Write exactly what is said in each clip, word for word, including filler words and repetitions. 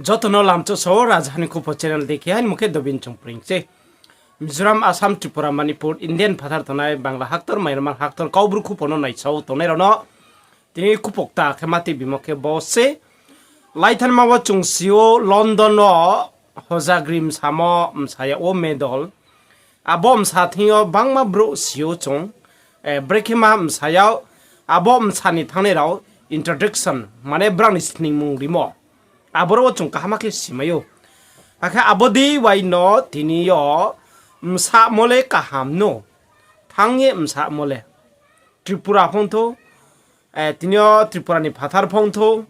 Joto no lamchouh sao, Rajaha ni Khupo channel dei khe aini mung khe Dobin Chongpring se. Mizoram, Assam, Tripura, Manipur, India ni phathar tongnai, Bangla haktor, Myanmar haktor, Kaubru khupo no naisao tongnai rao no tini khupo kta khe ma tibimo khe bo se. Laithanma wo chung si ou, London wo Hojagri bsamo bsa yag wo medal. Abo bsa thing yo bangma brouh si ou chung, brekhe ma bsa yag, abo bsa ni thanngnai rao introduction, mane brao ni sningmung rimo. Aboro wo chung kaham khe simai ou. Akhe abo dei wai no tini yo bsamo le kaham no, thanng ye bsamo le. Tripura phongthou, tini yo Tripura ni phathar phongthou,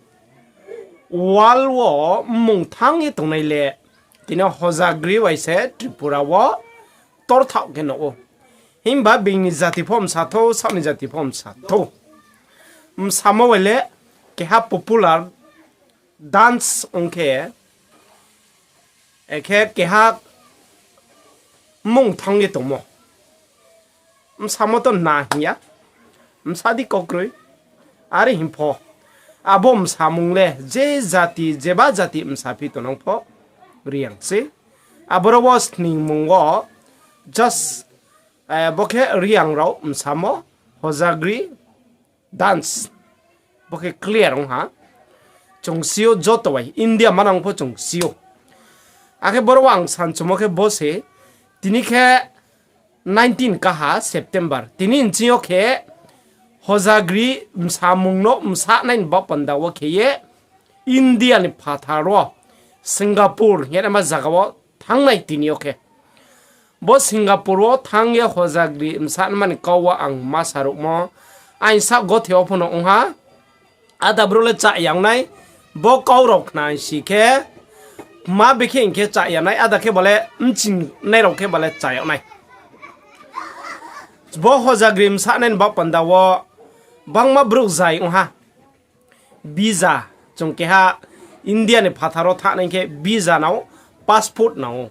world wo mmung thanng ye tongnai le, tini yo Hojagri bai se Tripura wo torthaoh khe nuh ou. Himba being ni jati pho bsa thou, saoh ni jati pho bsa thou, bsamo bai le keha popular dance ong khe, akhe keha mmung thanng ye tongmo. Bsamo to na hing ya, bsa di kau kroi. Are hing pho, abo bsamung le je jati, jeba jati bsa phi tongnang pho, Reang se. Aboro wo sningmung wo just, bo khe Reang rao bsamo Hojagri dance. Bo khe clear ong ha. Chung si ou joto bai, India manang pho chung si ou. Akhe boro wo ang sanchumo khe bo se, tini khe nineteen kaha September. Tini nching yo khe Hojagri bsamung no bsanai ni baoh panda wo khe ye India ni phathar wo Singapore hing ye ma zaga wo thanngnai tini yo khe. Bo Singapore wo thanng ye Hojagri bsanma ni kau wo ang ma saruhmo, aini saoh gothe wo pho no ong ha. Ada brouh le chá ya ong nai, bo kau rao khna si khe, ma bekhe hing khe chá ya nai, ada khe ba le bchingnai rao khe ba le chá yag nai. Bo Hojagri bsanai ni baoh panda wo bangma brouh zai ong ha. Visa, chung keha India ni phathar wo thanngnai khe visa nang ou, passport nang ou.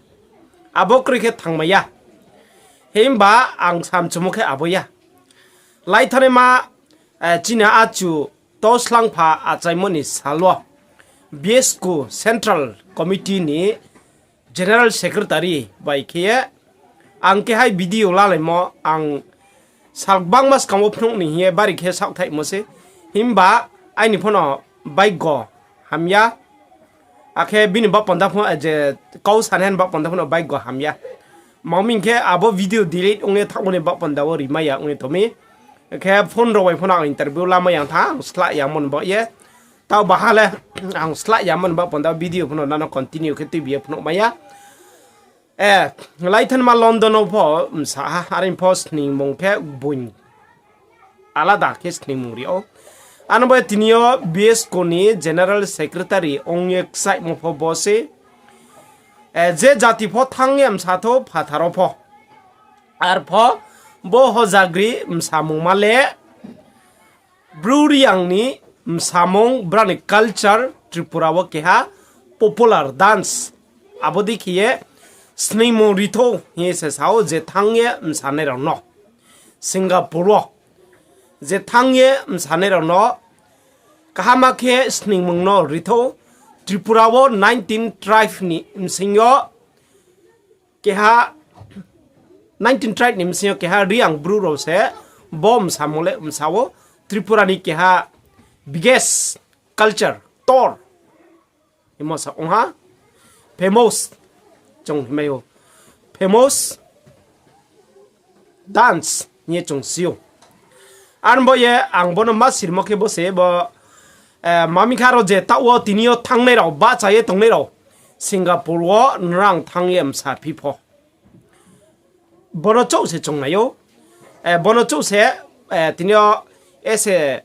Abo kroi khe thanngmai ya. Himba ang samchumo khe abo ya. Laithanaima, chini achu to slangpha achaimo ni sal wo BSCO Central Committee ni General Secretary bai khe ye ang khe hai video lalaimo ang sal gbangma skang wo phnuh ni hing ye bari khe saohthaihmo se. Himba aini pho no baigo hamya. Akhe bini baoh panda pho, je kau sanai ni baoh panda pho no baigo hamya. Mami hing khe abo video delete ong ye thanngmo ni baoh panda wo rimai ya ong ye tong mi. Khe phone rao bai pho no ang interview lamai ya tha, ang slah yamo ni baoh ye. Tao baha le ang slah yamo ni baoh panda wo video pho no nano continue khe tuibi ye phnuh mai ya. Laithanma London wo pho bsa ha, are pho sningmung khe boing alada khe sningmung ri ou. Ano bo tini yo BSCO ni General Secretary ong ye kchaihmo pho bo se. Je jati pho thanng ye bsa thou phathar wo pho. Arpho bo Hojagri bsamungma le Bru Reang ni bsamung, brao ni culture, Tripura wo keha popular dance. Abo dei khe ye sningmung ri thou hing ye se sa ou je thanng ye bsanai rao no. Singapore wo je thanng ye bsanai rao no kaham khe sningmung no ri thou. Tripura wo nineteen tribe ni bsing yo keha, nineteen tribe ni bsing yo keha Reang Bru rao se bo bsamung le bsa ou. Tripura ni keha biggest culture tor himo sa ong ha, famous, chung himai ou, famous dance hing ye chung si ou. Arbo ye ang bo no ma sirimo khe bo se bo, mami kha ro je taoh wo tini yo thanngnai rao, bahcha ye tongnai rao, Singapore wo nrang thanng ye bsa phi pho. Bo no chouh se chung nai ou. Bo no chouh se, tini yo as a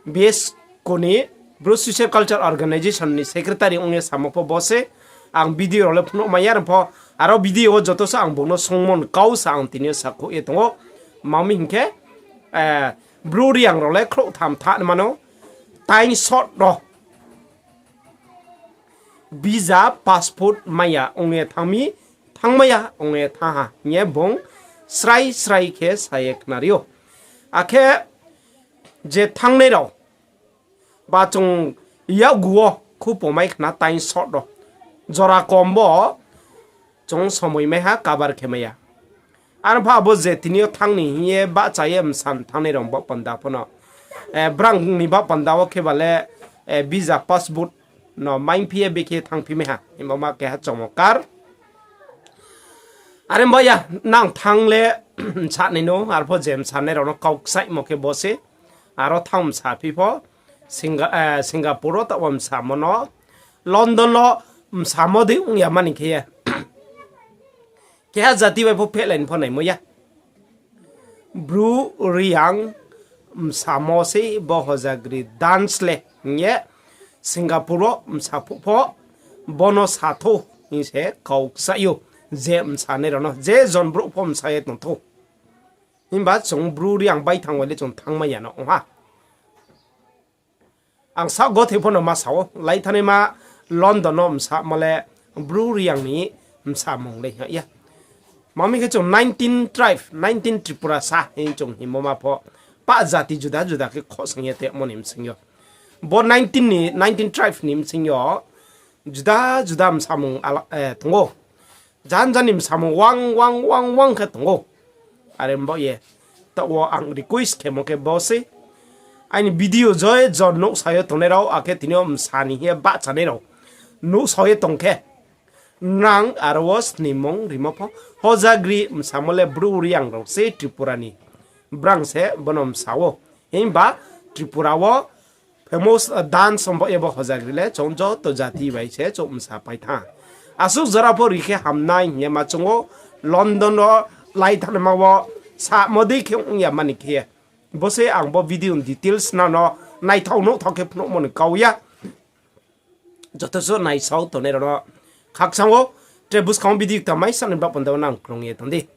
BSCO ni Bru Social Culture Organization ni secretary ong ye samo pho bo se. Ang video rao le phnuh mai ya, arpho aro video wo joto se ang bung no sungmo ni kau sa ang tini yo sakhouh ye tong ou. Mami hing khe, Bru Reang rao le khrouhtham thanng ni mano, time short ro. Visa, passport mai ya ong ye thanng mi, thanngmai ya ong ye thanng ha hing ye bung srai srai khe sa ye khnari ou. Akhe je thanngnai rao, ba chung yakgu wo khupo mai khna time short ro. Jora kom bo chung somoi mai ha, cover khe mai ya. Arpha abo je tini yo thanng ni hing ye bahcha ye msa thanng nai rao ni baoh panda pho no, brang ni baoh panda wo khe ba le visa passport no maingphi ye bekhe thanngphi mai ha, himba ma keha chomokar. Are ba ya, nang thanng le msa nai no, arpho je msa nai rao no kau kchaihmo khe bo se, aro thanng msaphi pho, Singapore wo taoh wo msamo no, London wo msamo dei ong ya mani khe ye. Keha jati bai pho phehlai ni pho naimo ya. Bru Reang msamo sei bo Hojagri dance le hing ye Singapore wo msa phuh pho bo no sa thou hing se kau kchaih ou, je msa nai rao no, je jon brouh pho msa ye tong thou. Himba chung Bru Reang baithang bai le chung thanngmai ya no ong ha. Ang sa gothe pho no ma sa ou, laithanaima London no msamo le Bru Reang ni msamung le ha ya. Ma mi khe chung nineteen tribe, nineteen Tripura sa hing chung hingmo ma pho, pah jati juda juda khe khohsang ye tongmo ni bsing yo. Bo nineteen ni, nineteen tribe ni bsing yo juda juda msamung tong ou. Jan jan ni msamung wang wang wang wang khe tong ou. Are baoh ye, taoh wo ang request khemo khe bo sei. Aini video je jon nuhsao ye tongnai rao, akhe tini yo msa ni hing ye bahchanai rao nuhsao ye tong khe, nang aro wo snimung rimo pho. Hojagri msamo le Bru Reang rao sei Tripura ni. Brang se bo no msa ou. Himba Tripura wo famous dance ong baoh ye bo Hojagri le chung joto jati bai se chung msa pai thanng. Asuh jora pho ri khe hamnai hing ye ma chung ou, London wo laithanaima wo samo dei khe ong ya mani khe. Bo se ang bo video ni details nang no naithao nuhthao khe phnuhmo ni kau ya. Joto suh naisao tongnai rao no khakchang ou, tre buskang wo video kta mai sa ni baoh panda wo nang krung ye tong di.